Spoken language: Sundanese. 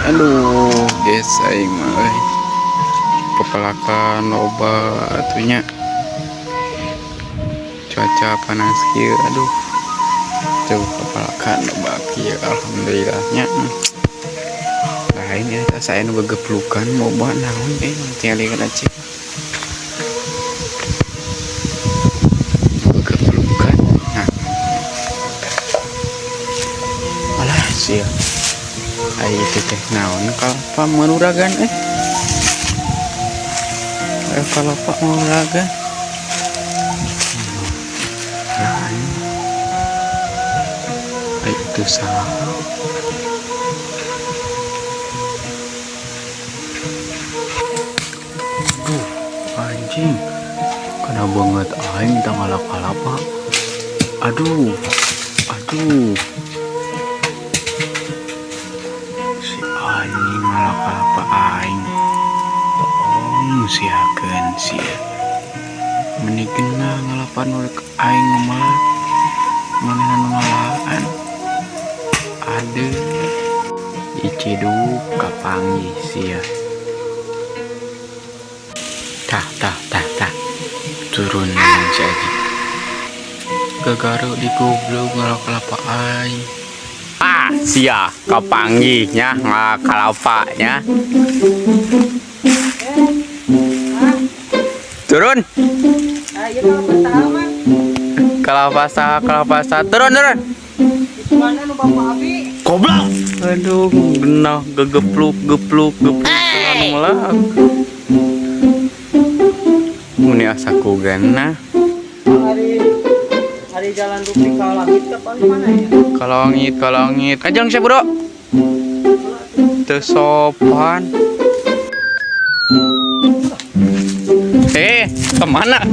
Aduh, guys, aing mah euy. Pepelakan loba atuh nya. Cuaca panas kieu, aduh. Tuh pepelakan loba kieu, alhamdulillah nya. Lain ya, saya nu gegeplukan loba naon eh tinggal acik. Gegeplukan. Nah. Alah sia. Ai itu teh naon kalapa maruragan eh. Eh kalapa maruragan. Lain. Ai itu saha? Aduh, anjing. Kena banget aing minta ngalap kalapa. Aduh. Aduh. Si anjing ngalap kalapa aing. Tolong siakeun sia. Meni kena ngalapan nu rek aing nu melak. Manehna nu ngalaan. Aduh. Iciduk kapanggih sia. Tah tah tah tah. Turun si anjing. Gagaro di goblok ngalap kalapa aing. Ah, sia kapanggih nya ngalap kalapa nya. Turun. Ah, iya kalapa saha mah. Kalapa saha, kalapa saha. Turun, turun. Itu mana nu Bapak Abi? Goblok. Aduh, genah gegepluk gepluk gepluk anu melak. Muni asa ku genah. Hari hari jalan Rupik ke langit ke paling mana ya? Kalongit, kalongit. Kajang siapa, Bro? Teu sopan. Eh, kemana?